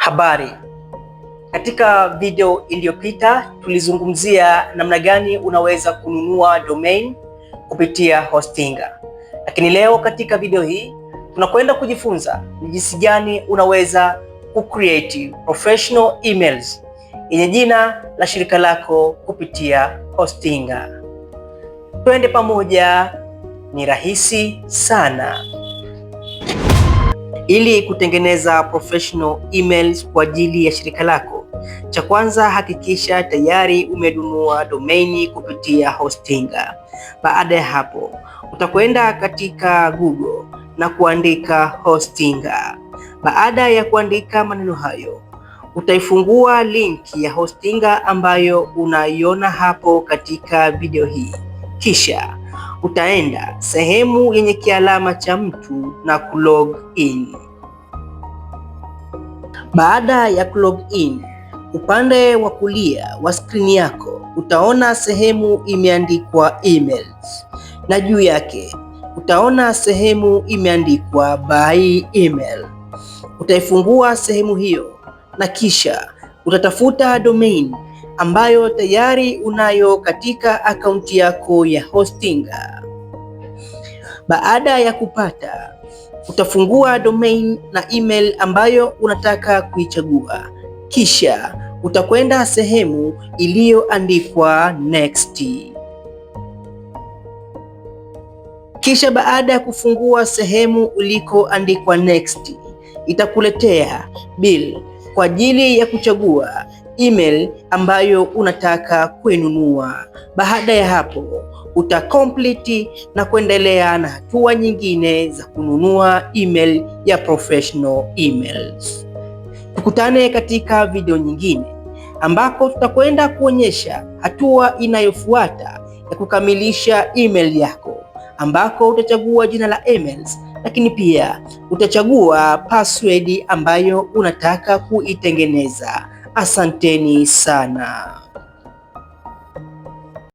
Habari. Katika video iliyopita tulizungumzia namna gani unaweza kununua domain kupitia Hostinger. Lakini leo katika video hii tunakwenda kujifunza ni jinsi gani unaweza kucreate professional emails yenye jina la shirika lako kupitia Hostinger. Twende pamoja, ni rahisi sana. Ili kutengeneza professional emails kwa ajili ya shirika lako, cha kwanza hakikisha tayari umenunua domaini kupitia Hostinger. Baada ya hapo, utakwenda katika Google na kuandika Hostinger. Baada ya kuandika maneno hayo, utaifungua link ya Hostinger ambayo unaiona hapo katika video hii, kisha utaenda sehemu yenye kialama cha mtu na kulog in. Baada ya kulog in, upande wa kulia wa skrini yako utaona sehemu imeandikwa emails na juu yake utaona sehemu imeandikwa by email. Utaifungua sehemu hiyo na kisha utatafuta domain ambayo tayari unayo katika akaunti yako ya Hostinger. Baada ya kupata, utafungua domain na email ambayo unataka kuichagua, kisha utakwenda sehemu iliyoandikwa next. Kisha baada ya kufungua sehemu ulikoandikwa next, itakuletea bill kwa ajili ya kuchagua email ambayo unataka kuinunua. Baada ya hapo uta complete na kuendelea na hatua nyingine za kununua email ya professional emails. Tukutane katika video nyingine ambako tutakwenda kuonyesha hatua inayofuata ya kukamilisha email yako, ambako utachagua jina la emails, lakini pia utachagua password ambayo unataka kuitengeneza. Asanteni sana.